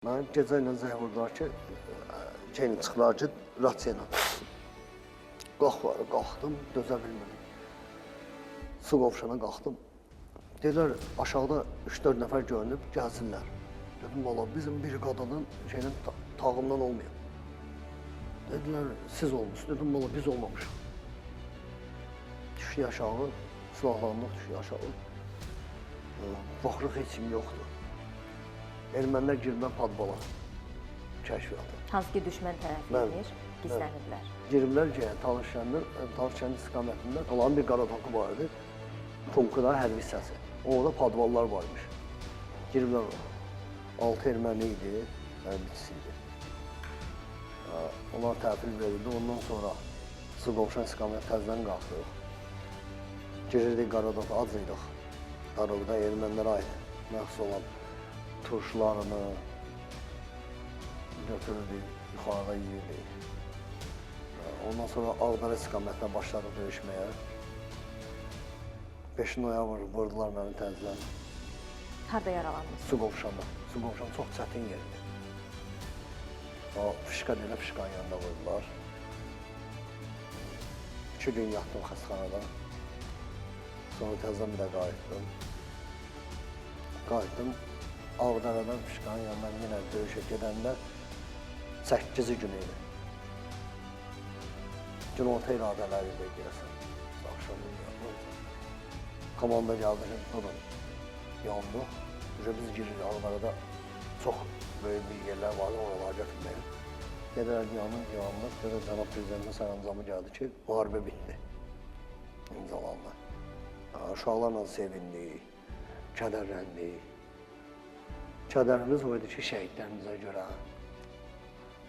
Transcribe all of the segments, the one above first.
Mən gecə ilə zəng vurdular ki, şeylə çıxdılar ki, rasiya ilə. Qalx var, qalxdım, dözə bilmirdim. Su qovşana qalxdım. Dedilər, aşağıda 3-4 nəfər görünüb, gəlsinlər. Dedim, valla bizim bir qadının şeyinin tağımdan olmayıb. Dedilər, siz olmusunuz. Dedim, valla biz olmamışıq. Düşdük aşağı, silahlandıq, düşdük aşağı. Baxırıq, heç kim yoxdur. Ermənilər giriblər padvala, kəşfiyyata. Hansı ki düşmən tərəfi Bəli. imiş, gizləniblər. Giriblər ki, Talış kəndinin, Talış kəndi istiqamətində onların bir qara toku var idi. Punkuda hərbi hissəsi. Orada padvallar var imiş. Giriblər ora. 6 erməni idi, hərbiçisi idi. Onlar təhvil verildi. Ondan sonra Su qovşan istiqamətə təzədən qalxdıq. Girirdik Qaradağ, ac idik. Qaradağda ermənilərə aid məxsus olan turşularını götürürdük, yuxarıda yeyirdik. Ondan sonra Ağdərə istiqamətinə başladıq döyüşməyə. 5 noyabr vurdular məni təzədən. Harda yaralanmısınız? Su qovşanda. Su qovşan çox çətin yerdir. O fışqa deyirlər, fışqanın yanında vurdular. 2 gün yatdım xəstəxanada. Sonra təzədən bir də qayıtdım. Qayıtdım. Ağdərədən fışqanın yanından yenə döyüşə gedəndə 8-ci gün idi. Günorta iradələri idi deyəsən. Axşam idi. Komanda gəldi ki, durun. Yandıq. Biz giririk Ağdərədə çox böyük bir yerlər vardı, oralara götürməyə. Gedərək yanıq, yanıq. Dedi, cənab prezidentin sərəncamı gəldi ki, müharibə bitdi. İmzalandı. Uşaqlarla sevindik, kədərləndik. Kədərimiz o idi ki, şəhidlərimizə görə.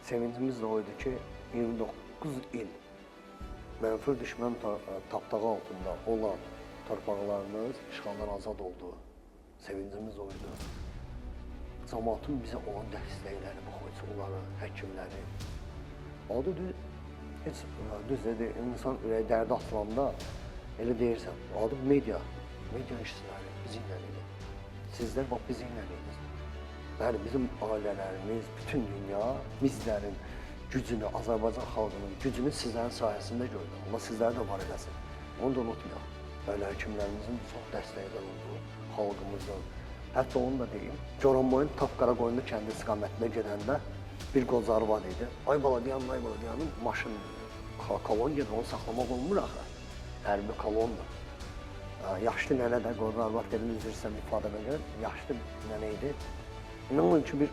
Sevincimiz də o idi ki, 29 il mənfur düşmən tapdağı altında olan torpaqlarımız işğaldan azad oldu. Sevincimiz o idi. Camaatın bizə olan dəstəkləri, bu onları, həkimləri. Adı düz, heç düz dedi, insan ürəyi dərdi atılanda elə deyirsən, adı media, media işçiləri bizimlə idi. Sizlər bax bizimlə idiniz. Bəli, bizim ailələrimiz, bütün dünya bizlərin gücünü, Azərbaycan xalqının gücünü sizlərin sayəsində gördü. Allah sizləri də var eləsin. Onu da unutmayaq. Bəli, həkimlərimizin çox dəstəkləri oldu, xalqımızın. Hətta onu da deyim, Goranboyun Tap Qaraqoyunlu kəndi istiqamətində gedəndə bir qoca arvad idi. Ay bala dayanın, ay bala dayanın, maşın, kolon gedir, onu saxlamaq olmur axı. Hərbi kolondur. Yaşlı nənə də qoca arvad dedim, üzr istəyirəm ifadəmə görə, yaşlı nənə idi. İnanın ki, bir,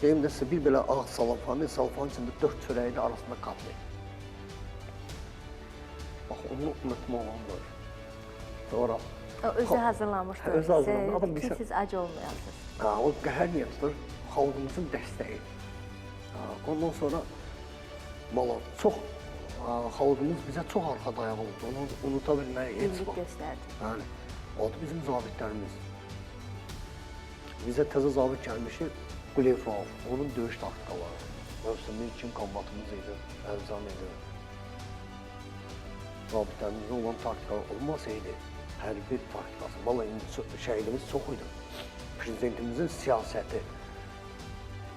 deyim də sizə, bir belə ağ salafanı, salafanın içində 4 çörəyi də arasında kotlet. Bax, onu unutmaq olmur. Sonra O özü hazırlamışdı. Özü hazırlamış. Adam Ki siz ac olmayasınız. Ha, o qəhər niyə tutur? Xalqımızın dəstəyi. Ha, ondan sonra valla çox xalqımız bizə çox arxa dayaq oldu. Onu unuta bilmərik heç Birlik vaxt. göstərdi. Bəli. Adı bizim zabitlərimiz. Bizə təzə zabit gəlmişdi Quliyev Rauf. Onun döyüş taktikaları. Mövsümün ilkin kombatımız idi, Ərcan idi. Zabitlərimizdə olan taktikalar olmasaydı, hərbi taktikası, vallahi indi şəhidimiz çox idi. Prezidentimizin siyasəti,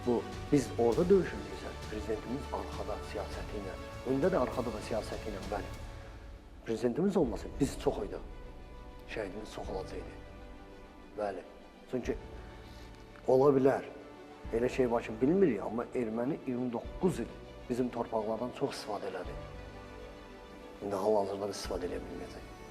bu, biz orada döyüşürdük, prezidentimiz arxada siyasəti ilə, öndə də arxada da siyasəti ilə, bəli. Prezidentimiz olmasa biz çox idi, şəhidimiz çox olacaqdı. Bəli, çünki ola bilər, elə şey var ki, bilmirik, amma erməni 29 il bizim torpaqlardan çox istifadə elədi. İndi hal-hazırda da istifadə eləyə bilməyəcək.